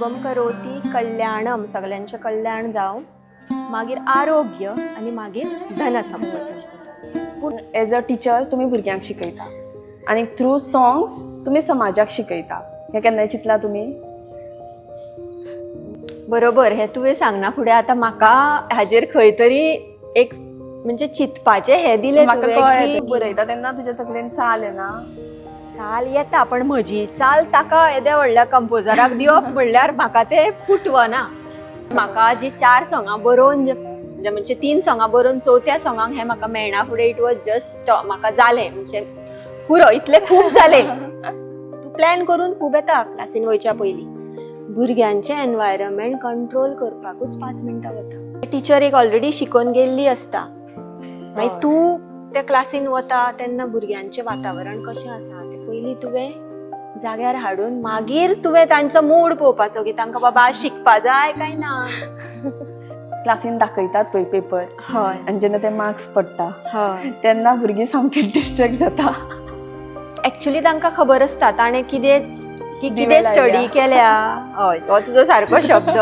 शुभम करोती कल्याणम, सगल्यांचें कल्याण जावं, मागीर आरोग्य आनी मागीर धनसंपदा. पूण एज अ टिचर तुमी भुरग्यांक शिकयता आनी थ्रू सॉंग्स तुमी समाजाक शिकयता, हें केन्नाय चिंतलां तुमी? बरोबर, हें तुवें सांगना फुडें आतां म्हाका हाजेर खंय तरी एक म्हणजे चिंतपाचें हें दिलें म्हाका तुवें कळ्ळें, की तूं बरयता तेन्ना तुज्या तकलेन चाल येना. चाल येता, पण म्हजी चाल ताका येद्या व्हडल्या कंपोजराक दिवप म्हणल्यार म्हाका तें पुटवना. म्हाका जी चार सोंगां बरोवन म्हणजे तीन सोंगां बरोवन चवथ्या सोंगांक हें म्हाका मेळना फुडें it was just म्हाका जालें, म्हणजे पुरो, इतलें खूब जालें. तूं प्लॅन करून खूब येता क्लासीन वयच्या पयलीं, भुरग्यांचें एनवायरमेंट कंट्रोल करपाकूच 5 मिनटां वता. टिचर एक ऑलरेडी शिकोवन गेल्ली आसता, मागीर तूं त्या क्लासीन वता तेन्ना भुरग्यांचें वातावरण कशें आसा तें पयलीं तुवें जाग्यार हाडून मागीर तुवें तांचो मूड पळोवपाचो की तांकां बाबा शिकपा जाय काय ना. क्लासीन दाखयतात पळय पेपर, आनी जेन्ना ते मार्क्स पडटा तेन्ना भुरगीं सामकी डिस्ट्रेक्ट जाता. एक्चुली तांकां खबर आसता ताणें कितें ती दिवे कितें स्टडी लायल्या. केल्या. हय, हो तुजो सारको शब्द.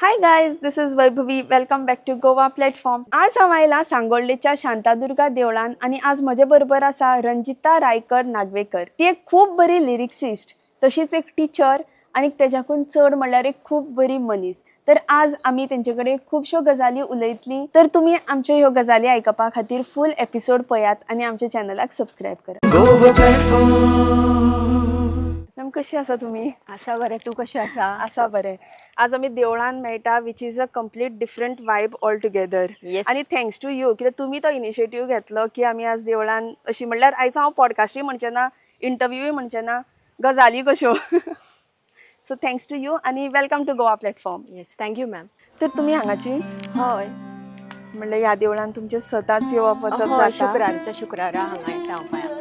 Hi guys, this is Vaibhavi. Welcome back to Goa platform. आज हांव आयलां सांगोल्डेच्या शांतादुर्गा देवळान आनी आज म्हजे बरोबर आसा रंजिता रायकर नागवेकर. ती एक खूब बरी लिरिक्सिस्ट, तशीच एक टिचर आनी तेज्याकून चड म्हणल्यार एक खूब बरी मनीस. तर आज आमी तेंचे कडेन खुबश्यो गजाली उलयतलीं. तर तुमी आमच्यो ह्यो गजाली आयकपा खातीर फूल एपिसोड पळयात आनी आमच्या चॅनलाक सबस्क्रायब करात. गोवा प्लॅटफॉर्म. मॅम, कशी आसा तुमी? आसा बरें, तूं कशें आसा? आसा बरें. आज आमी देवळान मेळटा, which is a complete different vibe all together. आनी thanks to you, कित्याक तुमी तो इनिशिएटीव घेतलो की आमी आज देवळान अशी, म्हणल्यार आयचो हांव पॉडकास्टूय म्हणचें ना, इंटरव्यूय म्हणचें ना, गजाली कश्यो. सो thanks to you आनी welcome to Goa platform. Yes, thank you ma'am. तर तुमी हांगाचीच? हय. म्हणल्यार ह्या देवळान तुमचें सदांच येवप वचप हय, जाता? शुक्रारच्या शुक्रारा हांगा येता हांव पांयां.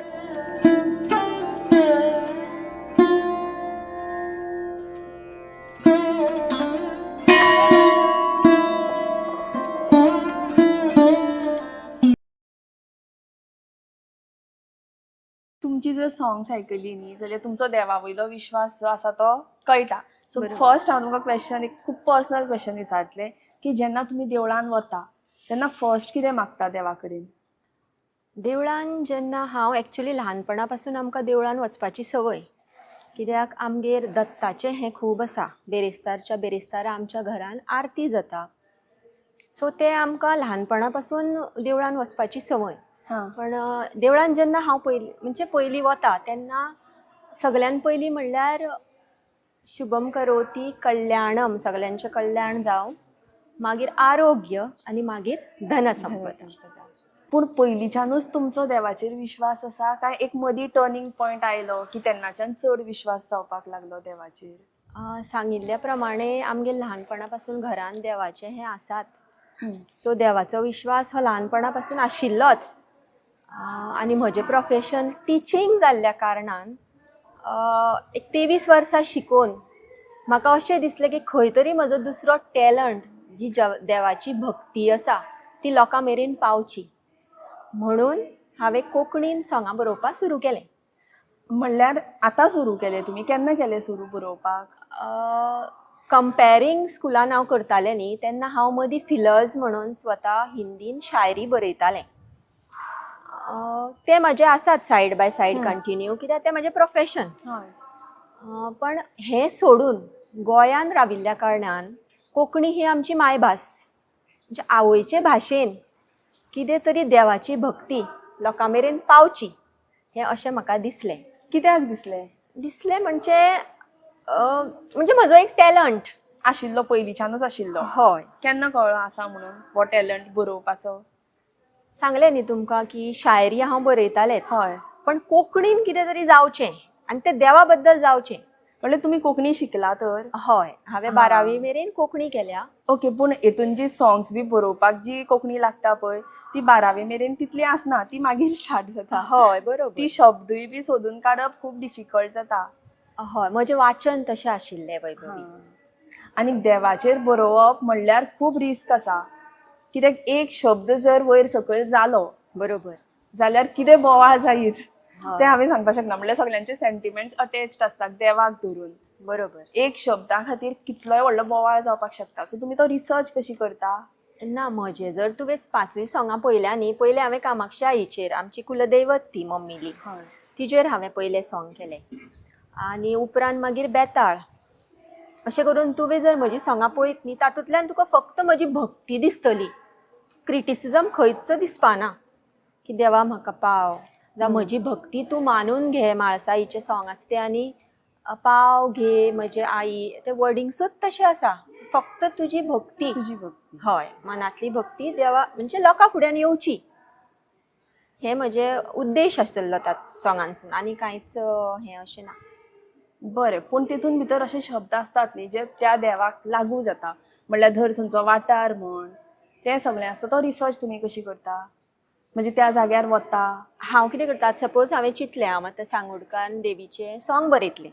तुमची जर सॉंग्स आयकली न्ही जाल्यार तुमचो देवा वयलो विश्वास जो आसा तो कळटा. सो फर्स्ट हांव तुमकां क्वेश्चन, एक खूब पर्सनल क्वेश्चन विचारतलें की जेन्ना तुमी देवळान वता तेन्ना फर्स्ट कितें मागता देवा कडेन? देवळान जेन्ना हांव एक्चुली ल्हानपणा पासून आमकां देवळान वचपाची संवय, कित्याक आमगेर दत्ताचें हें खूब आसा. बेरेस्तारच्या बेरेस्तारा आमच्या घरान आरती जाता, सो तें आमकां ल्हानपणा पासून देवळान वचपाची संवय. पण देवळान जेन्ना हांव पयलीं म्हणजे पयलीं वता तेन्ना सगल्यान पयलीं म्हणल्यार शुभम करोती कल्याणम, सगल्यांचें कल्याण जावं, मागीर आरोग्य आनी मागीर धनसंपदा. पूण पयलींच्यानूच तुमचो देवाचेर विश्वास आसा काय एक मदीं टर्निंग पॉयंट आयलो की तेन्नाच्यान चड विश्वास जावपाक लागलो देवाचेर? सांगिल्ल्या प्रमाणे आमगेर ल्हानपणा पासून घरान देवाचें हें आसात, सो देवाचो विश्वास हो ल्हानपणा पासून आशिल्लोच. आनी म्हजें प्रोफेशन टिचींग जाल्ल्या कारणान एक 23 वर्सां शिकोवन म्हाका अशें दिसलें की खंय तरी म्हजो दुसरो टॅलंट जी देवाची भक्ती आसा ती लोकां मेरेन पावची म्हणून हांवें कोंकणीन सोंगां बरोवपाक सुरू केलें. म्हणल्यार आतां सुरू केलें तुमी? केन्ना केलें सुरू बरोवपाक? कंपेरींग स्कुलान हांव करतालें न्ही तेन्ना हांव मदीं फिलर्स म्हणून स्वता हिंदीन शायरी बरयतालें. ते म्हजे आसात सायड बाय सायड कंटिन्यू, कित्याक तें म्हजें प्रोफेशन. पण हें सोडून गोंयान राविल्ल्या कारणान कोंकणी ही आमची मायभास, म्हणजे आवयचे भाशेन कितें तरी देवाची भक्ती लोकां मेरेन पावची हें अशें म्हाका दिसलें. कित्याक दिसलें? दिसलें म्हणजे म्हणजे म्हजो एक टॅलंट आशिल्लो, पयलींच्यानूच आशिल्लो? हय. केन्ना कळ्ळो आसा म्हणून हो टॅलंट बरोवपाचो? सांगलें न्ही तुमकां की शायरी हांव बरयतालेंच, पण कोंकणीन कितें तरी जावचें आनी तें देवा बद्दल जावचें. म्हणल्यार तुमी कोंकणी शिकला तर? हय, हांवें 12वी मेरेन कोंकणी केल्या. ओके, पूण हेतून जी सॉंग्स बी बरोवपाक जी कोंकणी लागता पळय ती 12वी मेरेन तितली आसना, ती मागीर स्टार्ट जाता. हय, बरोबर. ती शब्दूय बी सोदून काडप खूब डिफिकल्ट जाता. हय, म्हजें वाचन तशें आशिल्लें वैभवी. आनी देवाचेर बरोवप म्हणल्यार खूब रिस्क आसा, कित्याक एक शब्द जर वयर सकयल जालो जाल्यार कितें बोवाळ जायत तें हांवें सांगपाक शकना. म्हणल्यार सगल्यांचे सेंटिमेंट्स अटेच्ड आसतात देवाक धरून. बरोबर. एक शब्दा खातीर कितलोय व्हडलो बोवाळ जावपाक शकता, सो तुमी तो रिसर्च कशी करता? ना, म्हजे जर तुवें पांचूय सोंगां पळयल्या न्ही, पयलें हांवें कामाक्षी आईचेर, आमची कुलदैवत ती मम्मीली, तिजेर हांवें पयलें सोंग केलें आनी उपरांत मागीर बेताळ. अशें करून तुवें जर म्हजी सोंगां पळयत न्ही, तातूंतल्यान तुका फक्त म्हजी भक्ती दिसतली, क्रिटिसिजम खंयच दिसपाना की देवा म्हाका पाव जावं म्हजी भक्ती तूं मानून घे. म्हाळसाईचें सोंग आसा तें आनी पाव घे म्हजे आई, ते वर्डिंग्सूच तशें आसा, फक्त तुजी भक्ती. तुजी भक्ती. हय, मनांतली भक्ती देवा म्हणजे लोकां फुड्यान येवची, हे म्हजे उद्देश आशिल्लो त्या सोंगांसून, आनी कांयच हें अशें ना. बरें, पूण तितून भितर अशे शब्द आसतात न्ही जे त्या देवाक लागू जाता, म्हणल्यार धर थंयचो वाठार म्हण, तें सगळें आसता, तो रिसर्च तुमी कशी करता? म्हणजे त्या जाग्यार वता? हांव कितें करता, सपोज हांवें चिंतलें हांव आतां सांगोडकार देवीचें सोंग बरयतलें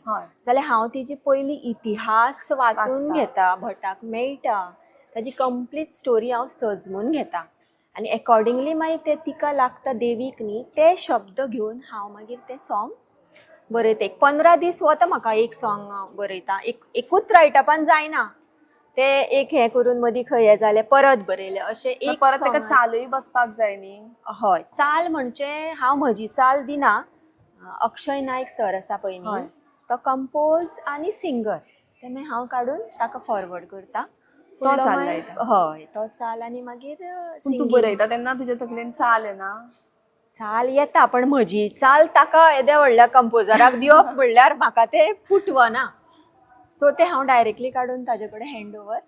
जाल्यार हांव तिजी पयली इतिहास वाचून वाचता. घेता, भटाक मेळटा, ताजी कंप्लीट स्टोरी हांव सजमून घेता आनी एकॉर्डिंगली मागीर ते तिका लागता देवीक न्ही ते शब्द घेवन हांव मागीर तें सोंग बरयता. एक 15 दीस वता म्हाका एक सोंग बरयता. एक एकूच रायटपान जायना ते, एक हें करून मदीं खंय हें जालें, परत बरयलें, अशें एक परत ताका song. चालूय बसपाक जाय न्ही. हय, चाल म्हणजे हांव म्हजी चाल दिना. अक्षय नायक सर आसा पळय न्ही, तो कंपोज आनी सिंगर, ते मागीर हांव काडून ताका फॉरवर्ड करता. तो फुडलो चाल मागीर- लायता. हय, तो चाल आनी मागीर पूण तूं singing. बरयता तेन्ना तुज्या तकलेन चाल येना? चाल येता, पण म्हजी चाल ताका येद्या व्हडल्या कंपोजराक दिवप म्हणल्यार म्हाका तें पुटवना. सो तें हांव डायरेक्टली काडून ताजे कडेन हँड ओवर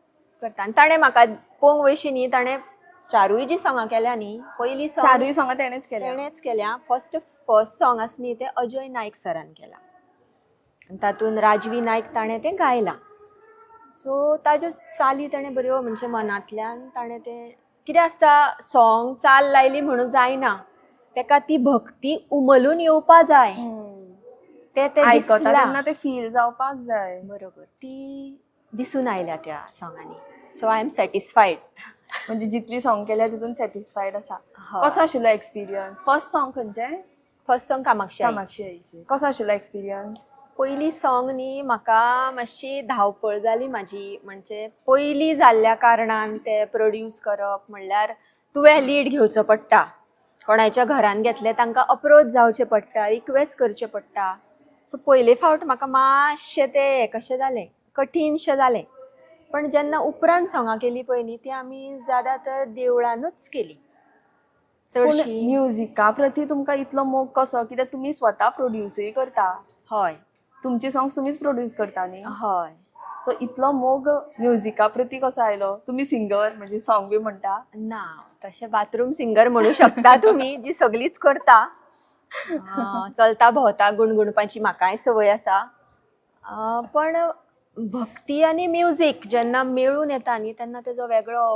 करता आनी ताणें म्हाका पळोवंक वयशी न्ही, ताणें चारूय जी सोंगां केल्या न्ही, पयली song चारूय सोंगां तेणेच केल्या? तेणेच केल्या. फर्स्ट फर्स्ट सॉंग आसा न्ही तें अजय नायक सरान केलां आनी तातूंत राजवी नायक ताणें तें गायलां. सो ताज्यो चाली ताणें बऱ्यो, म्हणजे मनांतल्यान ताणें तें, कितें आसता, सॉंग चाल लायली म्हणून जायना, ताका ती भक्ती उमलून येवपा जाय. तें तें आयकता दिसलां. तेन्ना ते फील जावपाक जाय. बरोबर, ती दिसून आयल्या त्या सॉंगांनी, सो I am satisfied. म्हणजे जितली सॉंग केल्या तितून सॅटिस्फायड आसा. कसो आशिल्लो एक्सपिरियन्स? फर्स्ट सॉंग खंयचें? फर्स्ट सॉंग कामाक्षी आई. कामाक्षी आईची. कसो आशिल्लो एक्सपिरियन्स? पयली सॉंग न्ही म्हाका मातशी धांवपळ जाली म्हाजी, म्हणजे पयली जाल्ल्या कारणान ते प्रोड्यूस करप म्हणल्यार तुवें लीड घेवचो पडटा. कोणाच्या घरान घेतलें तांकां अप्रोच जावचें पडटा, रिक्वेस्ट करचें पडटा. सो पयले फावट म्हाका मातशें तें हें कशें जालें, कठीणशें जालें. पण जेन्ना उपरांत सोंगां केली पळय न्ही, ती आमी जादा तर देवळानूच केली पूण चडशी. म्युजिका प्रती तुमकां इतलो मोग कसो? कित्याक तुमी स्वता प्रोड्युसूय करता. हय. तुमची सॉंग्स तुमीच प्रोड्यूस करता न्ही? हय. सो इतलो मोग म्युजिका प्रती कसो आयलो? तुमी सिंगर, म्हणजे सॉंग बी म्हणटा? ना, तशें बाथरूम सिंगर म्हणू शकता तुमी, जी सगळीच करता. चलता भोंवता गुणगुणपाची म्हाकाय संवय आसा. पण भक्ती आनी म्युजीक जेन्ना मेळून येता न्ही, तेन्ना तेजो वेगळो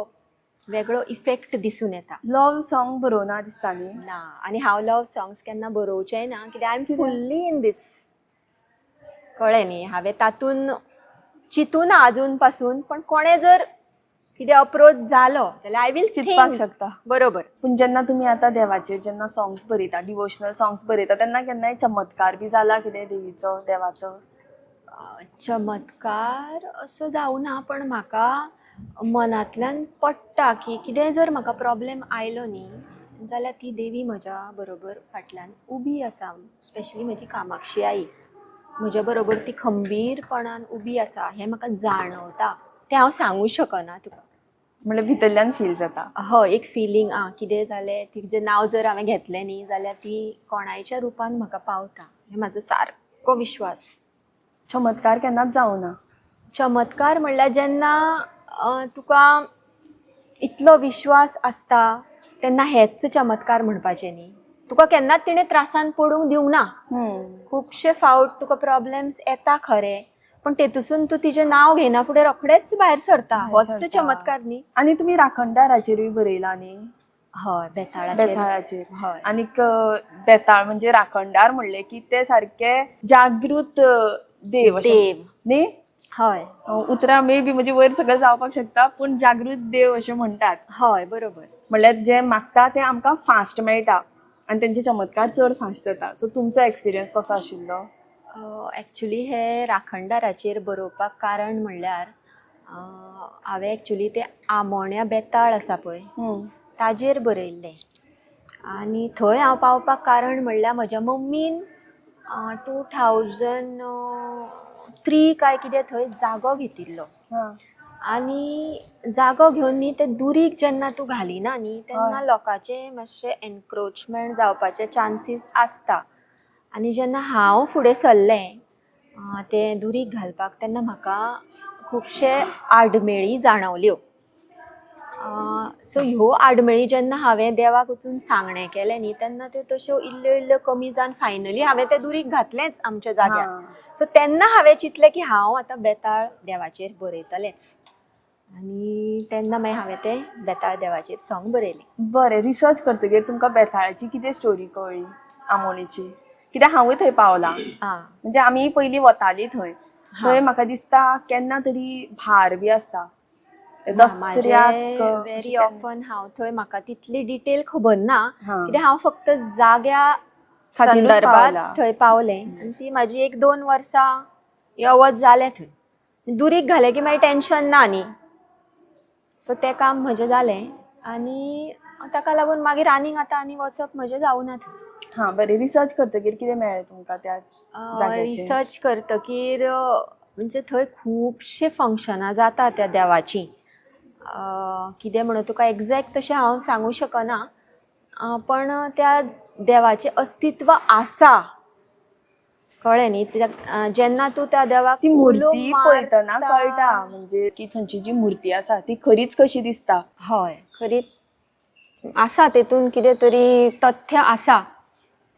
वेगळो इफेक्ट दिसून येता. लव सॉंग बरोवना दिसता न्ही? ना, आनी हांव लव सॉंग्स केन्ना बरोवचेंय ना, कित्याक I am fully in this, कळ्ळें न्ही? हांवें तातूंत चिंतूना अजून पासून, पण कोणें जर कितें अप्रोच जालो जाल्यार I will चिंतपाक शकता. बरोबर. पूण जेन्ना तुमी आतां देवाचेर जेन्ना सॉंग्स बरयता, डिवोशनल सॉंग्स बरयता, तेन्ना केन्नाय चमत्कार बी जाला कितें देवीचो, देवाचो? चमत्कार असो जावना, पण म्हाका मनांतल्यान पडटा की कितेंय जर म्हाका प्रॉब्लेम आयलो न्ही जाल्यार ती देवी म्हज्या बरोबर फाटल्यान उबी आसा. स्पेशली म्हजी कामाक्षी आई म्हज्या बरोबर ती खंबीरपणान उबी आसा हें म्हाका जाणवता. तें हांव सांगू शकना तुका. म्हणल्यार भितरल्यान फील जाता. हय, एक फिलींग, आं कितें जालें, तिजें नांव जर हांवें घेतलें न्ही जाल्यार ती कोणायच्या रुपान म्हाका पावता, हें म्हाजो सारको विश्वास. चमत्कार केन्नाच जावना? चमत्कार म्हणल्यार जेन्ना तुका इतलो विश्वास आसता तेन्ना हेच चमत्कार म्हणपाचें न्ही. तुका केन्नाच तिणें त्रासान पडूंक दिवंक ना. खुबशे फावट तुका प्रॉब्लेम्स येता खरे, पण तेतूसून तूं तिजें नांव घेयना फुडें रोखडेच भायर सरता. भायर होच सरता. चमत्कार न्ही. आनी तुमी राखणदाराचेरूय बरयला न्ही? हय, बेताळाचेर. बेताळाचेर. हय. आनीक बेताळ म्हणजे राखणदार म्हणले की ते सारके जागृत देव अशें देव. न्ही? हय. उतरां मे बी म्हणजे वयर सगळें जावपाक शकता, पूण जागृत देव अशें म्हणटात. हय, बरोबर. म्हणल्यार जे मागता ते आमकां फास्ट मेळटा आनी तेंचे चमत्कार चड फास्ट जाता. सो तुमचो एक्सपिरियन्स कसो आशिल्लो? एक्चुली हे राखणदाराचेर बरोवपाक कारण म्हणल्यार हांवें एक्चुली ते आमोण्या बेताळ आसा पळय ताजेर बरयल्लें आनी थंय हांव पावपाक कारण म्हणल्यार म्हज्या मम्मीन 2003 काय कितें थंय जागो घेतिल्लो आनी जागो घेवन न्ही ते दुरीग जेन्ना तूं घालिना न्ही तेन्ना लोकांचें मातशें एनक्रोचमेंट जावपाचे चान्सीस आसता. आनी जेन्ना हांव फुडें सरलें तें दुरीग घालपाक तेन्ना म्हाका खुबशे आडमेळी जाणवल्यो. सो ह्यो आडमेळी जेन्ना हांवें देवाक वचून सांगणें केलें न्ही तेन्ना त्यो तश्यो इल्ल्यो इल्ल्यो कमी जावन फायनली हांवें तें दुरीग घातलेंच आमच्या जाग्यार. सो तेन्ना हांवें चिंतलें की हांव आतां बेताळ देवाचेर बरयतलेंच आनी तेन्ना मागीर हांवें तें बेताळ देवाचेर सोंग बरयलें. बरें, रिसर्च करतकीर तुमकां बेताळाची कितें स्टोरी कळ्ळी आमोणेची? कित्याक हांवूय थंय पावलां, म्हणजे आमी पयलीं वतालीं थंय. थंय म्हाका दिसता केन्ना तरी भार बी आसता दसऱ्याक. व्हेरी ऑफन हांव थंय, म्हाका तितली डिटेल खबर ना कित्याक हांव फक्त जाग्या खातीरूच संदर्भात पावला. थंय पावलें आनी ती म्हाजी एक दोन वर्सां यो वच जालें थंय. दुरीग घालें की मागीर टेंशन ना न्ही, सो तें काम म्हजें जालें आनी ताका लागून मागीर आनीक आतां आनी वचप म्हजें जावना थंय. हा, बरें, रिसर्च करतकीर कितें मेळ्ळें तुमकां त्या जाग्याचेर? रिसर्च करतकीर म्हणजे थंय खुबशे फंक्शनां जाता त्या देवाचीं. कितें म्हणून तुका एग्जॅक्ट तशें हांव सांगूं शकना, पण त्या देवाचें अस्तित्व आसा, कळ्ळें न्ही? जेन्ना तूं त्या देवाक ती उलो मूर्ती पळयतना मारता- कळटा म्हणजे की थंयची जी मूर्ती आसा ती खरीच कशी दिसता. हय, खरी आसा, तेतून कितें तरी तथ्य आसा,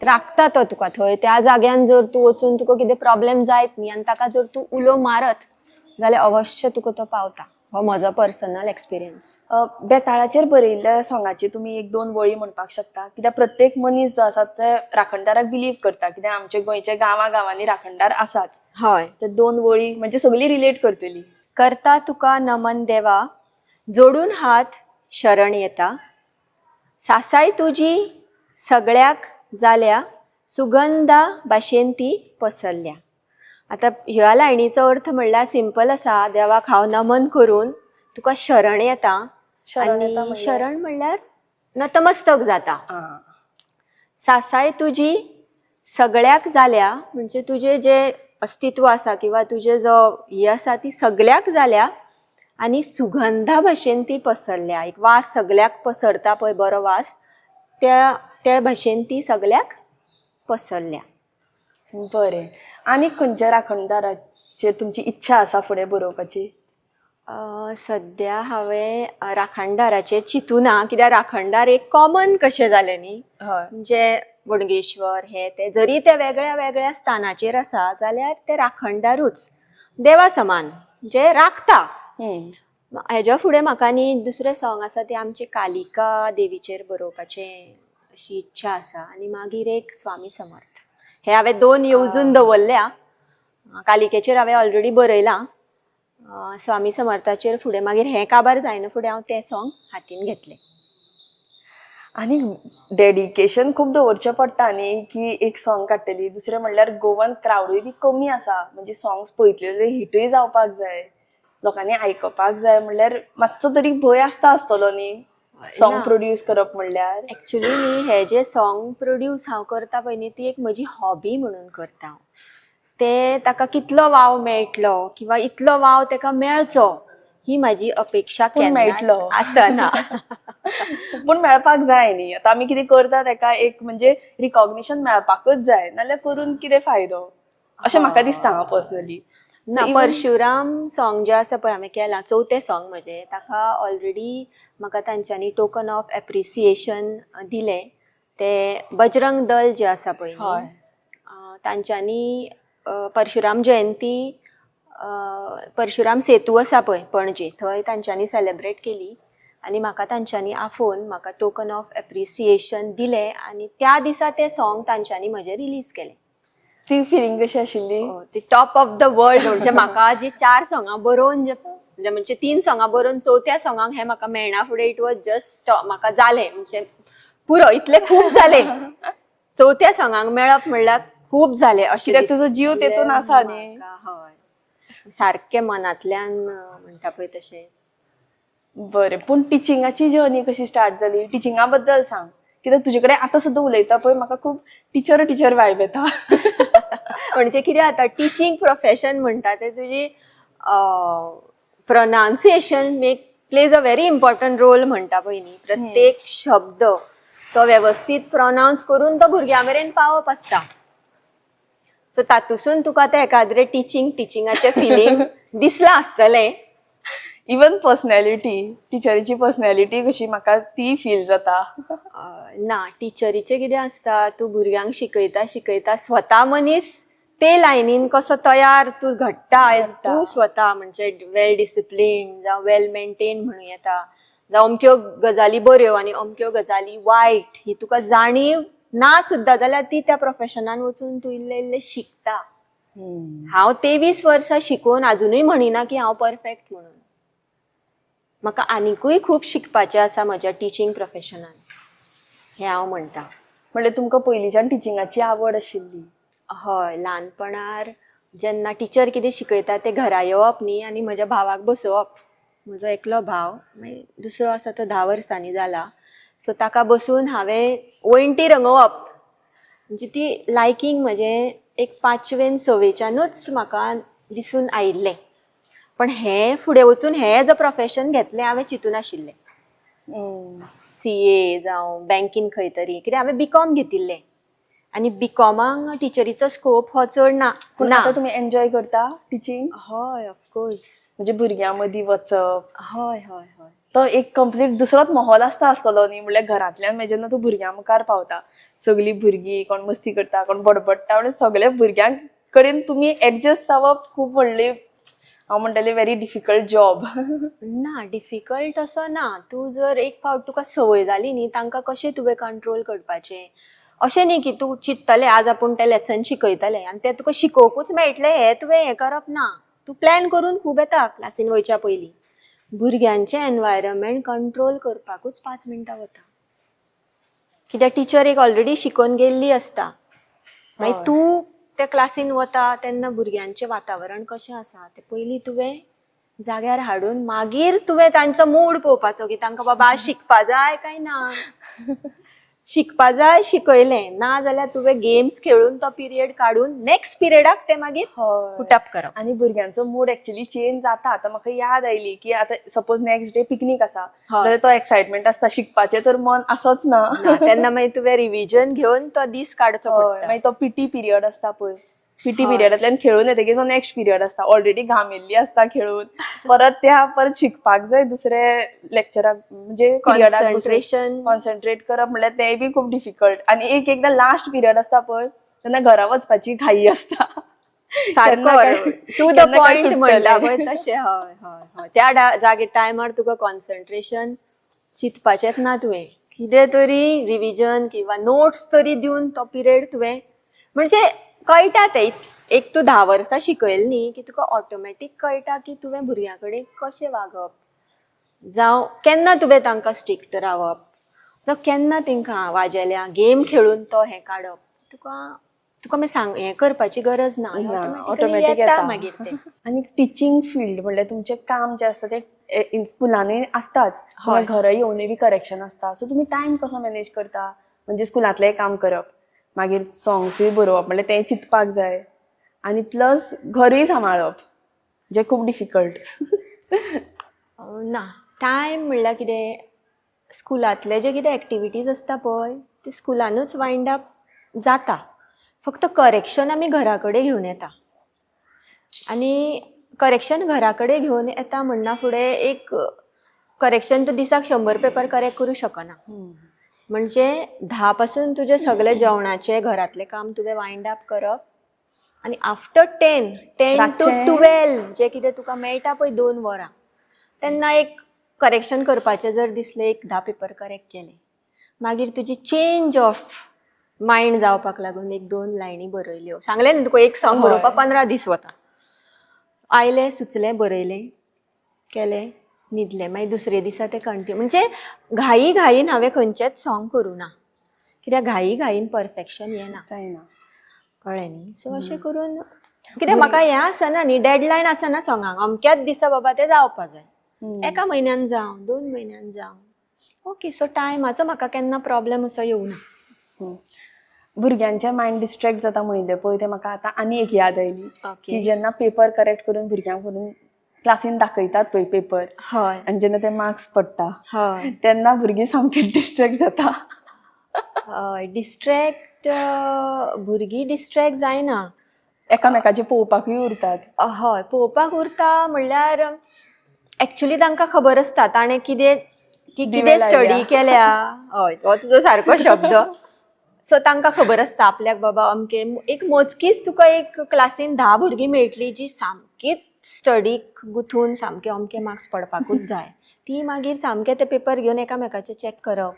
राखता तो तुका थंय. त्या जाग्यान जर तूं वचून तुका कितें प्रॉब्लेम जायत न्ही आनी ताका जर तूं उलो मारत जाल्यार अवश्य तुका तो पावता. हो म्हजो पर्सनल एक्सपिरियन्स. बेताळाचेर बरयल्ल्या सोंगाची तुमी एक दोन वळी म्हणपाक शकता? कित्याक प्रत्येक मनीस जो आसा ते राखणदाराक बिलीव करता, कित्याक आमच्या गोंयच्या गांवा गांवांनी राखणदार आसाच. ते दोन वळी म्हणजे सगळी रिलेट करतली. करता तुका नमन देवा, जोडून हात शरण येता, सासाय तुजी सगळ्याक जाल्या, सुगंधा भाशेन ती पसरल्या. आतां ह्या लायनीचो अर्थ म्हणल्यार सिंपल आसा, देवाक हांव नमन करून तुका शरण येता. शरण येता आनी म्हणल्यार? शरण म्हणल्यार नतमस्तक जाता. सासाय तुजी सगळ्याक जाल्या म्हणजे तुजें जें अस्तित्व आसा किंवा तुजें जो ही आसा ती सगळ्याक जाल्या आनी सुगंधा भशेन ती पसरल्या. एक वास सगळ्याक पसरता पळय, बरो वास, त्या त्या भशेन ती सगळ्याक पसरल्या. बरें, आनी खंयच्या राखणदाराचेर तुमची इच्छा आसा फुडें बरोवपाची? सद्या हांवें राखणदाराचेर चिंतूना, कित्याक राखणदार एक कॉमन कशें जालें न्ही. म्हणजे बोडगेश्वर हे ते जरी ते वेगळ्या वेगळ्या स्थानाचेर आसा जाल्यार ते राखणदारूच, देवा समान म्हणजे राखता. हेज्या फुडें म्हाका न्ही दुसरें सोंग आसा तें आमचे कालिका देवीचेर बरोवपाचें अशी इच्छा आसा आनी मागीर एक स्वामी समर्थ. हे हांवें दोन येवजून दवरल्या. कालिकेचेर हांवें ऑलरेडी बरयलां, स्वामी समर्थाचेर फुडें मागीर हें काबार जायना फुडें हांव तें सोंग हातीन घेतलें. आनी डेडिकेशन खूब दवरचें पडटा न्ही की एक सॉंग काडटली. दुसरें म्हणल्यार गोवन क्रावडूय बी कमी आसा, म्हणजे सॉंग्स पळयतले हिटूय जावपाक जाय, लोकांनी आयकपाक जाय, म्हणल्यार मातसो तरी भंय आसता आसतलो न्ही सॉंग ना. प्रोड्यूस करप म्हणल्यार? एक्चुली न्ही हे जे सॉंग प्रोड्यूस हांव करता पळय न्ही ती एक म्हजी हॉबी म्हणून करता हांव. ते ताका कितलो वाव मेळटलो किंवा इतलो वाव ताका मेळचो ही म्हजी अपेक्षा पूण केन्नाच मेळटलो. आसना. पूण मेळपाक जाय न्ही. आतां आमी कितें करता तेका एक म्हणजे रिकॉग्निशन मेळपाकूच जाय, नाल्यार करून कितें फायदो अशें म्हाका दिसता हांव पर्सनली. ना, परशुराम सॉंग जें आसा पळय हांवें केलां, चवथें सॉंग म्हजें, ताका ऑलरेडी म्हाका तांच्यांनी टोकन ऑफ एप्रिसिएशन दिलें. तें बजरंग दल जें आसा पळय न्ही, तांच्यांनी परशुराम जयंती, परशुराम सेतू आसा पळय पणजे, थंय तांच्यांनी सेलेब्रेट केली आनी म्हाका तांच्यांनी आफोवन म्हाका टोकन ऑफ एप्रिसिएशन दिलें आनी त्या दिसा तें सॉंग तांच्यांनी म्हजें रिलीज केलें. ती फिलिंग कशी आशिल्ली? ती टॉप ऑफ the world. म्हणजे म्हाका जी चार सोंगां बरोवन जे म्हणजे म्हणजे तीन सोंगां बरोवन चवथ्या सोंगांक हें म्हाका मेळना फुडें it was just म्हाका जालें, म्हणजे पुरो, इतलें खूब जालें. चवथ्या सोंगांक मेळप म्हणल्यार खूब जालें अशें कित्याक तुजो जीव दिसलें तेतून आसा न्ही. म्हाका, हय, सारकें मनांतल्यान म्हणटा पळय तशें. बरें, पूण टिचिंगाची जर्नी कशी स्टार्ट जाली, टिचिंगा बद्दल सांग, कित्याक तुजे कडेन आतां सुद्दां उलयता पळय म्हाका खूब टिचर टिचर वायब येता. म्हणजे कितें जाता, टिचींग प्रोफेशन म्हणटा तें तुजी pronunciation make plays a very important role म्हणटा पळय न्ही. प्रत्येक शब्द तो वेवस्थीत प्रोनावन्स करून तो भुरग्यां मेरेन पावप आसता. सो तातूंतसून तुका तें एकाद्रें टिचिंगाचें फिलींग दिसलां आसतलें. इवन पर्सनॅलिटी, टिचरीची पर्सनॅलिटी कशी म्हाका ती फील जाता. ना, टिचरीचें कितें आसता, तूं भुरग्यांक शिकयता शिकयता स्वता मनीस ते लायनीन कसो तयार तूं घडटा. घडटा. तूं स्वता म्हणजे वेल डिसिप्लीन जावं वेल मेंटेन म्हणूं येता, जावं अमक्यो गजाली बऱ्यो आनी अमक्यो गजाली वायट ही तुका जाणीव ना सुद्दां जाल्यार ती त्या प्रोफेशनान वचून तूं इल्लें इल्लें शिकता. हांव 23 वर्सां शिकून आजुनूय म्हणिना की हांव परफेक्ट म्हणून. म्हाका आनिकूय खूब शिकपाचें आसा म्हज्या टिचींग प्रोफेशनान, हें हांव म्हणटा. म्हणजे तुमकां पयलींच्यान टिचिंगाची आवड आशिल्ली? हय, ल्हानपणार जेन्ना टिचर कितें शिकयता तें घरा येवप न्ही आनी म्हज्या भावाक बसोवप. म्हजो एकलो भाव, मागीर दुसरो आसा तो 10 वर्सांनी जाला. सो ताका बसून हांवें वण्टी रंगोवप, म्हणजे ती लायकींग म्हजें एक 5वेन 6वेच्यानूच म्हाका दिसून आयिल्लें. पण हें फुडें वचून हें एज अ प्रोफेशन घेतलें हांवें चिंतून आशिल्लें. CA जावं बँकीन खंय तरी, कित्याक हांवें बीकॉम घेतिल्लें आनी बीकॉमाक टिचरीचो स्कोप हो चड ना. पूण ना. आतां तुमी एन्जॉय करता टिचींग? हय, ऑफकोर्स. म्हणजे भुरग्यां मदीं वचप, हय हय हय. तो एक कंप्लीट दुसरोच माहोल आसता आसतलो न्ही. म्हणल्यार घरांतल्यान मागीर जेन्ना तूं भुरग्यां मुखार पावता, सगळीं भुरगीं कोण मस्ती करता, कोण बडबडटा, म्हणजे सगळ्या भुरग्यां कडेन तुमी एडजस्ट जावप खूब व्हडली, हांव म्हणटलें व्हेरी डिफिकल्ट जॉब. ना, डिफिकल्ट असो ना. तूं जर एक फावट तुका संवय जाली न्ही तांकां कशें तुवें कंट्रोल करपाचें, अशें न्ही की तूं चिंततलें आज आपूण तें लेसन शिकयतलें आनी तें तुका शिकोवकूच मेळटलें हें तुवें हें करप ना. तूं प्लॅन करून खूब येता क्लासीन वयच्या पयलीं. भुरग्यांचें एनवायरमेंट कंट्रोल करपाकूच 5 मिनटां वता, कित्याक टिचर एक ऑलरेडी शिकोवन गेल्ली आसता. मागीर तूं त्या क्लासीन वता तेन्ना भुरग्यांचें वातावरण कशें आसा तें पयलीं तुवें जाग्यार हाडून मागीर तुवें तांचो मूड पळोवपाचो की तांकां बाबा आज शिकपा जाय काय ना. शिकपा जाय शिकयलें, ना जाल्यार तुवें गेम्स खेळून तो पिरियड काडून नेक्स्ट पिरियडाक ते मागीर पुटअप करप. आनी भुरग्यांचो मूड एक्चुअली चेंज जाता. आतां म्हाका याद आयली की आतां सपोज नेक्स्ट डे पिकनीक आसा जाल्यार तो एक्सायटमेंट आसता, शिकपाचें तर मन आसच ना. ना, तेन्ना मागीर तुवें रिविजन घेवन तो दीस काडचो पडटा. मागीर तो पीटी पिरियड आसता पळय, पीटी पिरियडांतल्यान खेळून येतकीर जो नेक्स्ट पिरियड आसता, ऑलरेडी घामिल्ली आसता खेळून, परत त्या परत शिकपाक जाय दुसरे लेक्चराक, म्हणजे पिरियडाक कॉन्सन्ट्रेशन कॉन्सन्ट्रेट करप म्हणल्यार तेंय बी खूब डिफिकल्ट. आनी एक एकदां लास्ट पिरियड आसता पळय तेन्ना घरा वचपाची घाई आसता. सारको टू the point म्हणटा पळय तशें. हय हय हय, त्या जागे टायमार तुका कॉन्सन्ट्रेशन चिंतपाचेंच ना. तुवें कितें तरी रिविजन किंवा नोट्स तरी दिवन तो पिरियड तुवें म्हणजे कळटा तें. एक तूं 10 वर्सां शिकयलें न्ही की तुका ऑटोमॅटीक कळटा की तुवें भुरग्यां कडेन कशें वागप, जावं केन्ना तुवें तांकां स्ट्रिक्ट रावप, जावं केन्ना तांकां वाजेल्या गेम खेळून तो हें काडप. तुका तुका मागीर सांग हें करपाची गरज ना, ऑटोमॅटीक येता येता मागीर तें. आनी टिचींग फिल्ड म्हणल्यार तुमचें काम जें आसता तें स्कुलानूय आसताच, घरा येवनूय बी करेक्शन आसता. सो तुमी टायम कसो मॅनेज करता? म्हणजे स्कुलांतलेंय काम करप, मागीर सॉंग्सूय बरोवप, म्हणल्यार तें चिंतपाक जाय, आनी प्लस घरूय सांबाळप जें खूब डिफिकल्ट. ना, टायम म्हणल्यार कितें, स्कुलांतले जे कितें एक्टिविटीज आसता पळय ते स्कुलानूच वायंड अप जाता. फक्त करेक्शन आमी घरा कडेन घेवन येता, आनी करेक्शन घरा कडेन घेवन येता म्हणना फुडें एक करेक्शन तूं दिसाक 100 पेपर करेक्ट करूं शकना. म्हणजे 10 पासून तुजें सगळें जेवणाचें घरांतलें काम तुवें वायंड अप करप, आनी आफ्टर 10 to 12 जें कितें तुका मेळटा पळय 2 वरां, तेन्ना एक करेक्शन करपाचें जर दिसलें एक 10 पेपर करेक्ट केले, मागीर तुजी चेंज ऑफ मायंड जावपाक लागून एक 2 लायनी बरयल्यो. सांगलें न्ही तुका एक सॉंग बरोवपाक 15 दीस वता. आयलें, सुचलें, बरयलें, केलें, न्हिदलें, मागीर दुसरे दिसा तें कंटिन्यू. म्हणजे घाई घाईन हांवें खंयचेंच सॉंग करूं ना, कित्याक घाई घाईन परफेक्शन येना. जायना. कळ्ळें न्ही? सो अशें करून कित्याक म्हाका हें आसना न्ही, डेडलायन आसना सोंगांक, अमक्याच दिसा बाबा तें जावपा जाय. एका म्हयन्यान जावं, 2 म्हयन्यान जावं, ओके. सो टायमाचो म्हाका केन्ना प्रॉब्लम असो येवना. भुरग्यांचे मायंड डिस्ट्रॅक्ट जाता म्हणिल्लें पळय, तें म्हाका आतां आनी एक याद आयली की जेन्ना पेपर करेक्ट करून भुरग्यांक व्हरून क्लासीन दाखयतात पळय पेपर आनी जेन्ना ते मार्क्स पडटा तेन्ना भुरगीं सामकी डिस्ट्रॅक्ट जाता. हय, डिस्ट्रॅक्ट, भुरगीं डिस्ट्रॅक्ट जायना. एकामेकाचें पळोवपाकूय उरतात. हय, पळोवपाक उरता म्हणल्यार एक्चुली तांकां खबर आसता ताणें कितें ती दिवे कितें लायल्या. स्टडी केल्या. हय, हो तुजो सारको शब्द. सो तांकां खबर आसता आपल्याक बाबा अमके एक मोजकीच तुका एक क्लासीन 10 भुरगीं मेळटली जी सामकीच स्टडीक गुथून सामके अमके मार्क्स पडपाकूच जाय. ती मागीर सामके ते पेपर घेवन एकामेकाचे चॅक करप,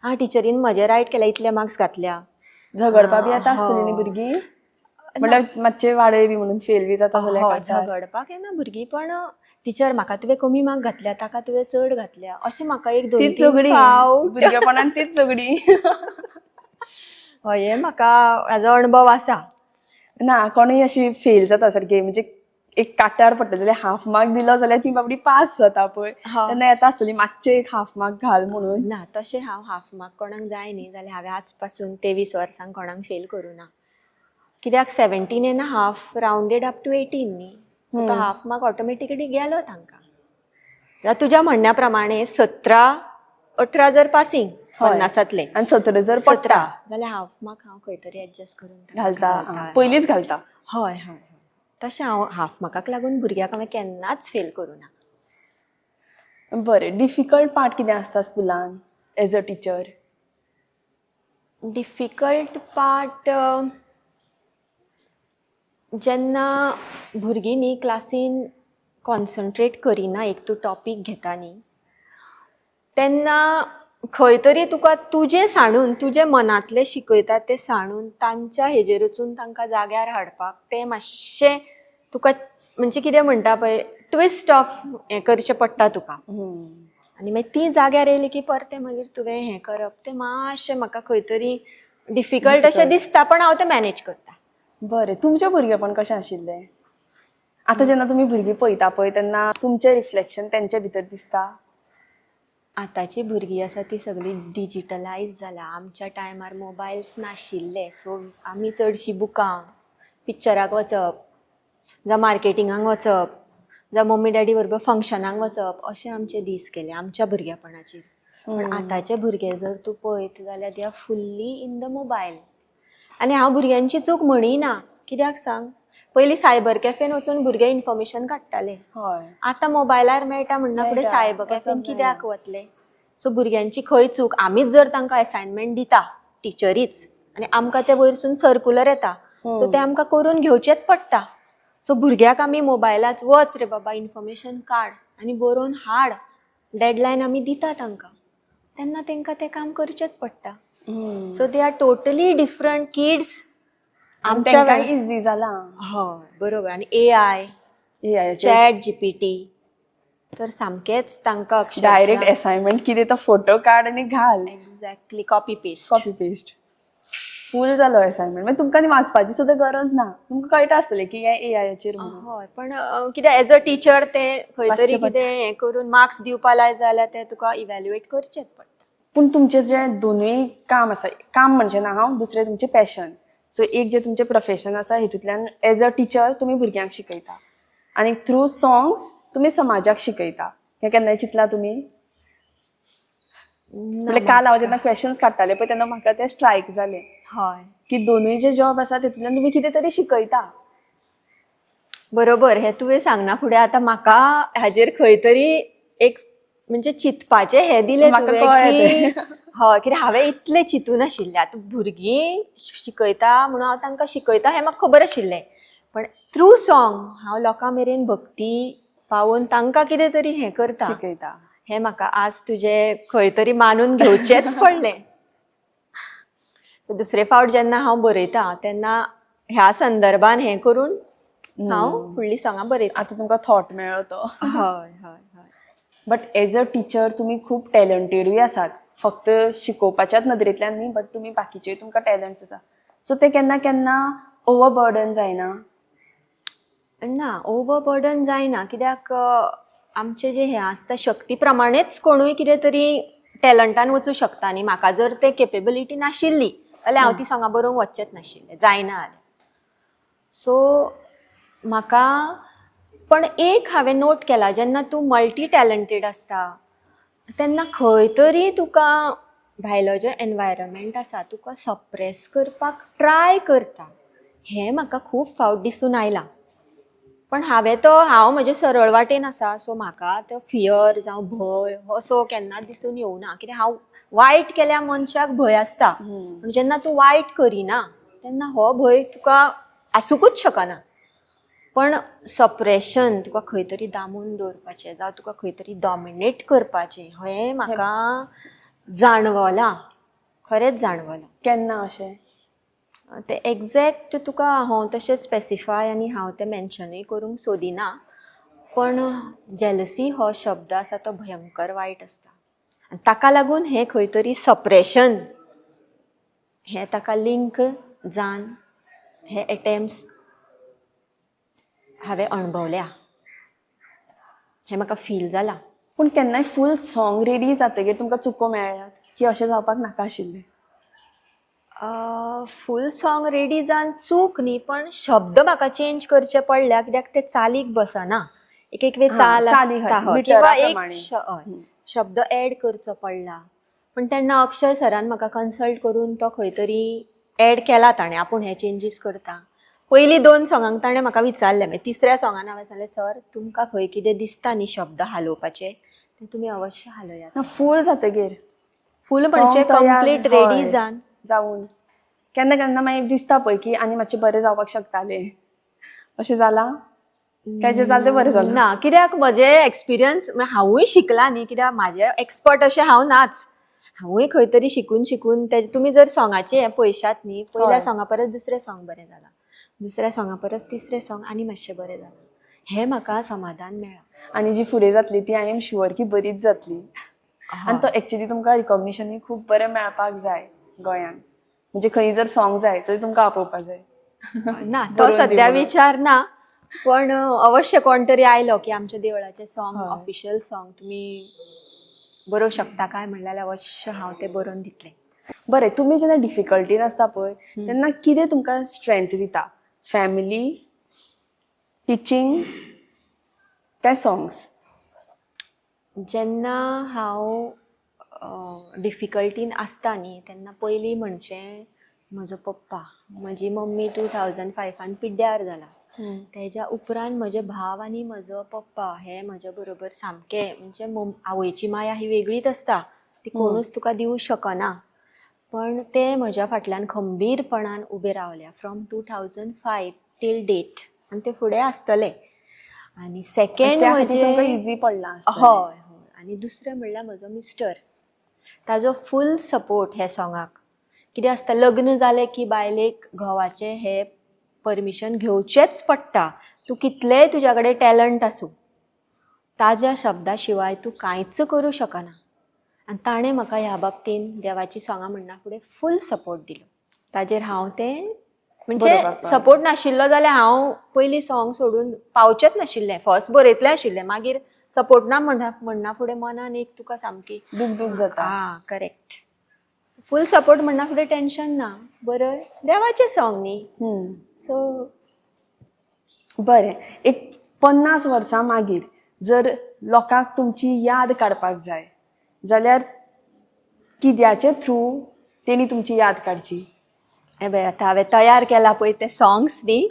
आं टिचरीन म्हजे रायट केल्या, इतले मार्क्स घातल्या. झगडपा बी येता आसतली न्ही भुरगीं, म्हणल्यार मातशे वाडय बी म्हणून फेल बी जाता जाल्यार हय, कांतार. झगडपाक येना भुरगीं, पण टिचर म्हाका तुवें कमी मार्क घातल्या, ताका तुवें चड घातल्या, अशें म्हाका एक दोन तीच तीन झगडी फावट. भुरगेपणान तीच झगडी. हय, हे म्हाका हेजो अणभव आसा. ना कोणूय अशी फेल जाता सारकी, म्हणजे एक काटार पडटा जाल्यार हाफ मार्क दिलो जाल्यार ती बाबडी पास जाता पळय, तेन्ना येता आसतली मातशे एक हाफ मार्क घाल म्हणून. ना, तशें हांव हाफ मार्क कोणाक जाय न्ही जाल्यार हांवें आज पासून 23 वर्सांक कोणाक फेल करूं ना. कित्याक 17.5 रावंडेड अप टू 18 न्ही, सो तो हाफ मार्क ऑटोमॅटिकली गेलो तांकां. जाल्यार तुज्या म्हणण्या प्रमाणे 17 18 जर पासिंग 50तांतले आनी 17 जर 17 पडटा जाल्यार हाफ मार्क हांव खंय तरी एडजस्ट करून तांकां घालता. घालता. पयलींच घालता. हय हय हय, तशें हांव हाफ मार्काक लागून भुरग्याक हांवें केन्नाच फेल करूं ना. बरें, डिफिकल्ट पार्ट कितें आसता स्कुलान as a teacher? Difficult part जेन्ना भुरगीं न्ही क्लासीन कॉन्सन्ट्रेट करिना, एक तूं टॉपीक घेता न्ही तेन्ना खंय तरी तुका तुजें सांडून, तुजें मनांतलें शिकयता तें सांडून तांच्या हेजेर वचून तांकां जाग्यार हाडपाक तें मातशें तुका म्हणजे कितें म्हणटा पळय, ट्विस्ट ऑफ हें करचें पडटा तुका. आनी मागीर ती जाग्यार येयली की परतें मागीर तुवें हें करप, तें मातशें म्हाका खंय तरी डिफिकल्ट अशें Difficult. दिसता, पण हांव तें मॅनेज करता. बरें, तुमचें भुरगेपण कशें आशिल्लें? आतां जेन्ना तुमी भुरगीं पळयता पळय तेन्ना तुमचें रिफ्लेक्शन तेंचे भितर दिसता? आतांची भुरगीं आसा ती सगळीं डिजिटलायज जाला. आमच्या टायमार मोबायल्स नाशिल्ले, सो आमी चडशीं बुकां, पिक्चराक वचप, जावं मार्केटिंगाक वचप, जावं मम्मी डॅडी बरोबर फंक्शनाक वचप, अशे आमचे दीस गेले आमच्या भुरगेपणाचेर. पण आतांचे भुरगे जर तूं पळयत जाल्यार they are fully in the mobile. आनी हांव भुरग्यांची चूक म्हणिना, कित्याक सांग, पयलीं सायबर कॅफेन वचून भुरगे इन्फॉर्मेशन काडटाले. आतां मोबायलार मेळटा म्हणना फुडें मेळटा, सायबर कॅफेन वचप कित्याक वतले? सो भुरग्यांची खंय चूक? आमीच जर तांकां असायनमेंट दिता टिचरीच, आनी आमकां ते वयरसून सर्कुलर येता, सो ते आमकां करून घेवचेच पडटा. सो भुरग्याक आमी मोबायलाच वच रे बाबा इन्फॉर्मेशन काड आनी बरोवन हाड, डेडलायन आमी दिता तांकां, तेन्ना तांकां तें काम करचेंच पडटा. So they are totally different kids आमच्या आमच्या इझी जालां. हय, बरोबर. आनी एआय, चॅट जीपीटी तर सामकेंच तांकां डायरेक्ट असायनमेंट कितें तो फोटो काड आनी घाल. Exactly, copy paste. Copy paste, फूल जालो असायनमेंट. मागीर तुमकां न्ही वाचपाची सुद्दां गरज ना, तुमकां कळटा आसतलें की हें एआयाचेर. हय, पण कितें एज अ टिचर तें खंय तरी वाचचें पडटा. कितें हें करून मार्क्स दिवपा लाय जाल्यार तें तुका इव्हॅल्युएट करचेंच पडटा. पूण तुमचें जें दोनूय काम आसा, काम म्हणचें ना हांव, दुसरें तुमचें पॅशन, सो एक जें तुमचें प्रोफेशन आसा हितूंतल्यान एज अ टिचर तुमी भुरग्यांक शिकयता आनी थ्रू सॉंग्स तुमी समाजाक शिकयता, हें केन्नाय चिंतलां तुमी? म्हणल्यार काल हांव जेन्ना क्वेशन्स काडटालें पळय तेन्ना म्हाका तें स्ट्रायक जालें की दोनूय जे जॉब आसा तितूंतल्यान तुमी कितें तरी शिकयता. बरोबर, हें तुवें सांगना फुडें आतां म्हाका हाजेर खंय तरी एक म्हणजे चिंतपाचें हें दिलें म्हाका तुवें कळ्ळें की तें. हय, कित्याक हांवें इतलें चिंतूं नाशिल्लें. आतां भुरगीं शिकयता म्हणून हांव तांकां शिकयता हें म्हाका खबर आशिल्लें, पण थ्रू सॉंग हांव लोकां मेरेन भक्ती पावोवन तांकां कितें तरी हें करता, शिकयता, हें म्हाका आज तुजें खंय तरी मानून घेवचेंच पडलें. दुसरे फावट जेन्ना हांव बरयता तेन्ना ह्या संदर्भान हें करून हांव फुडलीं सोंगां बरयता. आतां तुमकां थॉट मेळ्ळो तो. हय हय हय. बट एज अ टिचर तुमी खूब टॅलंटेडूय आसात, फक्त शिकोवपाच्याच नदरेंतल्यान न्ही, बट तुमी बाकीचे तुमकां टॅलंट्स आसा, सो ते केन्ना केन्ना ओवर बर्डन जायना? ना, ओवर बर्डन जायना, कित्याक आमचें जें हें आसता शक्ती प्रमाणेच कोणूय कितें तरी टॅलंटान वचूं शकता आनी म्हाका जर ते केपेबिलिटी नाशिल्ली जाल्यार हांव ती सोंगां बरोवंक वचचेंच नाशिल्लें, जायना जाल्यार. सो म्हाका पण एक हांवें नोट केला, जेन्ना तूं मल्टी टॅलंटेड आसता तेन्ना खंय तरी तुका भायलो जो एनवायरमेंट आसा तुका सप्रेस करपाक ट्राय करता, हें म्हाका खूब फावट दिसून आयलां. पण हांवें तो हांव म्हजे सरळ वाटेन आसा, सो म्हाका तो फियर जावं भंय असो केन्नाच दिसून येवना, कित्याक हांव वायट केल्या मनशाक भंय आसता, पूण जेन्ना तूं वायट करिना तेन्ना हो भंय तुका आसुंकूच शकना. पण सप्रेशन, तुका खंय तरी दामून दवरपाचें जावं तुका खंय तरी डॉमिनेट करपाचें, हें म्हाका जाणवलां, खरेंच जाणवलां. केन्ना अशें? तें एग्जॅक्ट तुका हांव तशें स्पेसिफाय आनी हांव तें मेन्शनूय करूंक सोदिना, पण जेलसी हो शब्द आसा तो भयंकर वायट आसता आनी ताका लागून हें खंय तरी सप्रेशन हें ताका लिंक जावन हे एटेम्प्ट्स हांवें अणभवल्या, हें म्हाका फील जालां. पूण केन्नाय फूल सॉंग रेडी जातकीर तुमकां चुको मेळ्ळ्यात की अशें जावपाक नाका आशिल्लें? फूल सॉंग रेडी जावन चूक न्ही, पण शब्द म्हाका चेंज करचे पडल्या, कित्याक ते चालीक बसना. एक एक वेळ चाल चाली आसता, खातीर, हय, किंवा एक मिटरा हय, शब्द एड करचो पडला, पण तेन्ना अक्षय सरान म्हाका कन्सल्ट करून तो खंय तरी एड केला ताणें, आपूण हे चेंजीस करता. पयलीं दोन सोंगांक ताणें म्हाका विचारलें, मागीर तिसऱ्या सोंगान हांवें सांगलें, सर तुमकां खंय कितें दिसता न्ही शब्द हालोवपाचे ते तुमी अवश्य हालयात. ना, फूल जातकीर. फूल म्हणजे Song तयार, कंप्लीट रेडी जावन जावन केन्ना केन्ना मागीर दिसता पळय की आनी मातशें बरें जावपाक शकतालें, अशें जालां? काय जें जालें तें बरें जालां? ना, कित्याक म्हजे एक्सपिरियन्स हांवूय शिकलां न्ही, कित्याक म्हाजे एक्सपर्ट अशें हांव नाच, हांवूय खंय तरी शिकून शिकून ते तुमी जर सोंगाचें हें पळयशात न्ही, पयल्या सोंगा परस दुसरें सोंग बरें जालां, दुसऱ्या सोंगा परस तिसरें सोंग आनी मातशें बरें जालां, हें म्हाका समाधान मेळ्ळां. आनी जी फुडें जातली ती I am sure की बरीच जातली. आनी तो एक्चुली तुमकां रिकॉग्निशनूय खूब बरें मेळपाक जाय गोंयांत, म्हणजे खंय जर सॉंग जाय जाल्यार तुमकां आपोवपाक जाय. ना, तो बरोवन दी सद्या म्हणून. विचार ना, पण अवश्य कोण तरी आयलो की आमच्या देवळाचें सॉंग, ऑफिशियल सॉंग तुमी बरोवंक शकता काय म्हणल्यार अवश्य हांव तें बरोवन दितलें. बरें, तुमी जेन्ना डिफिकल्टीन आसता पळय तेन्ना कितें तुमकां स्ट्रेंथ दिता? फॅमिली, टिचींग काय सॉंग्स? जेन्ना हांव डिफिकल्टीन आसता न्ही तेन्ना पयलीं म्हणचे म्हजो पप्पा. म्हजी मम्मी 2005 पिड्ड्यार जाला, तेज्या उपरांत म्हजे भाव आनी म्हजो पप्पा हे म्हज्या बरोबर सामके, म्हणजे आवयची माया ही वेगळीच आसता, ती कोणूच तुका दिवंक शकना, पण ते म्हज्या फाटल्यान खंबीरपणान उबे रावल्या फ्रॉम 2005 टील डेट, आनी ते फुडें आसतले. आनी सेकेंड त्या खातीर तुमकां म्हणजे इजी पडलां आसतलें. हय हय. आनी दुसरें म्हणल्यार म्हजो मिस्टर, ताजो फूल सपोर्ट ह्या सोंगाक. कितें आसता, लग्न जालें की बायलेक घोवाचें हें परमिशन घेवचेंच पडटा, तूं कितलेंय तुज्या कडेन टॅलंट आसूं, ताज्या शब्दा शिवाय तूं कांयच करूं शकना. आनी ताणें म्हाका ह्या बाबतीन देवाची सोंगां म्हणना फुडें फूल सपोर्ट दिलो. ताजेर हांव तें म्हणजे बरोवपाक पावलें. सपोर्ट नाशिल्लो जाल्यार हांव पयलीं सोंग सोडून पावचेंच नाशिल्लें, फर्स्ट बरयतलें आशिल्लें, मागीर सपोर्ट ना म्हणना फुडें मनान एक तुका सामकी दूख दूख जाता. करेक्ट. फूल सपोर्ट म्हणना फुडें टेंशन ना, बरय देवाचें सोंग न्ही, सो बरें, एक 50 वर्सां मागीर जर लोकांक तुमची याद काडपाक जाय जाल्यार कित्याचे थ्रू तेणी तुमची याद काडची? हे पळय, आतां हांवें तयार केला पळय ते सोंग्स न्ही,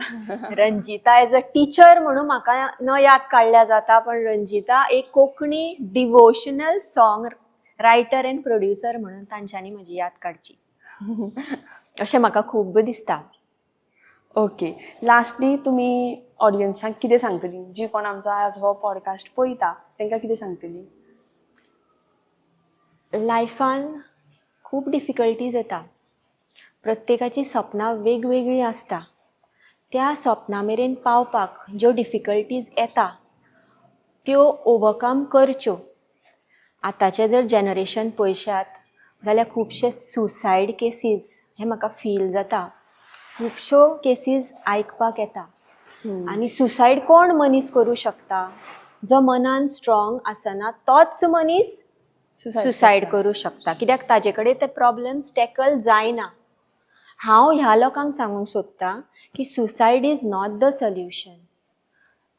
रंजिता एज अ टिचर म्हणून म्हाका न याद काडल्या जाता, पण रंजिता एक Konkani devotional song writer and producer म्हणून तांच्यांनी म्हजी याद काडची अशें म्हाका खूब दिसता. ओके, लास्टली तुमी ऑडियन्सांक कितें सांगतली, जी कोण आमचो आज हो पॉडकास्ट पळयता तांकां कितें सांगतली? लायफान खूब डिफिकल्टीज येता, प्रत्येकाची सपनां वेगवेगळीं आसता, त्या सपनां मेरेन पावपाक ज्यो डिफिकल्टीज येता त्यो ओवरकम करच्यो. आतांचें जर जनरेशन पळयशात जाल्यार खुबशे सुसायड केसीस हे म्हाका फील जाता. खुबश्यो केसीस आयकपाक येता. आनी सुसायड कोण मनीस करूं शकता? जो मनान स्ट्रॉंग आसना तोच मनीस सुसायड करूं शकता, कित्याक ताजे कडेन ते प्रॉब्लम्स टॅकल जायना. हांव ह्या लोकांक सांगूंक सोदतां की suicide is not the solution.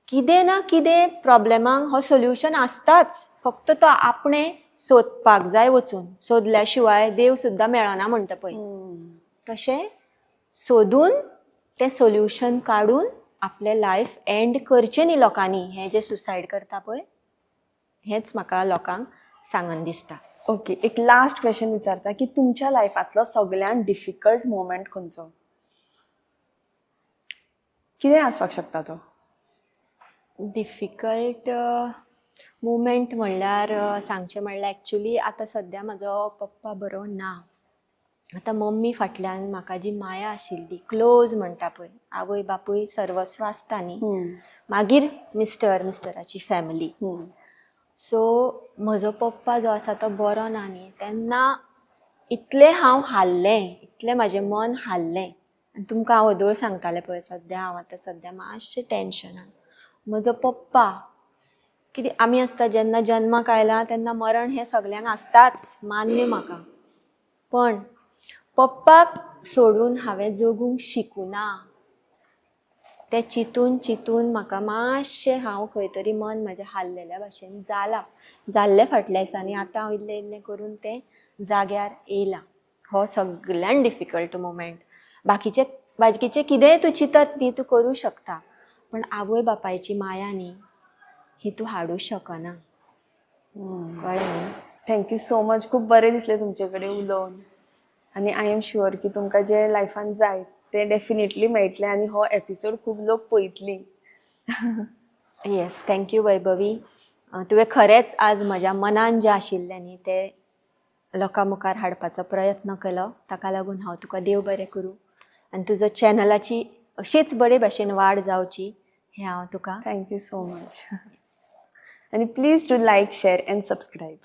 कितें ना कितें प्रॉब्लमांक हो सोल्युशन आसताच, फक्त तो आपणें सोदपाक जाय वचून. सोदल्या शिवाय देव सुद्दां मेळना म्हणटा पळय, तशें सोदून तें सोल्युशन काडून आपलें लायफ एंड करचें न्ही लोकांनी. हें जें सुसायड करता पळय, हेंच म्हाका लोकांक सांगन दिसता. ओके, एक लास्ट क्वेश्चन विचारता की तुमच्या लायफांतलो सगळ्यात डिफिकल्ट मोमेंट खंयचो, कितें आसपाक शकता तो? डिफिकल्ट मुमेंट म्हणल्यार सांगचें म्हणल्यार एक्चुली आतां सद्या म्हजो पप्पा बरो ना. आतां मम्मी फाटल्यान म्हाका जी माया आशिल्ली, क्लोज म्हणटा पळय, आवय बापूय सर्वस्व आसता न्ही, मागीर मिस्टर, मिस्टराची फॅमिली. सो म्हजो पप्पा जो आसा तो बरो ना न्ही, तेन्ना इतलें हांव हाल्लें, इतलें म्हाजें मन हाल्लें. आनी तुमकां हांव वदोळ सांगतालें पळय, सद्या हांव आतां सद्या मातशें टेन्शनान. म्हजो पप्पा कितें, आमी आसता जेन्ना जन्माक आयला तेन्ना मरण हें सगल्यांक आसताच, मान्य म्हाका, पण पप्पाक सोडून हांवें जगूंक शिकूना तें चिंतून चिंतून म्हाका मातशें हांव खंय तरी मन म्हजें हाल्लेल्या भाशेन जालां, जाल्लें फाटल्या दिसांनी. आतां हांव इल्लें इल्लें करून तें जाग्यार येयलां. हो सगळ्यान डिफिकल्ट मुमेंट. बाकीचे बाकीचें कितेंय तूं चिंतत न्ही, तूं करूं शकता, पण आवय बापायची माया न्ही ही तूं हाडूं शकना, कळ्ळें न्ही? Thank you so much, खूब बरें दिसलें तुमचे कडेन उलोवन आनी I am sure की तुमकां जें लायफान जाय तें डेफिनेटली मेळटलें आनी हो एपिसोड खूब लोक पळयतली. येस, thank you Vaibhavi. तुवें खरेंच आज म्हज्या मनान जें आशिल्लें न्ही तें लोकां मुखार हाडपाचो प्रयत्न केलो, ताका लागून हांव तुका देव बरें करूं आनी तुजो चॅनलाची अशीच बरे भाशेन वाड जावची हें हांव तुका thank you so much आनी please do like, share and subscribe.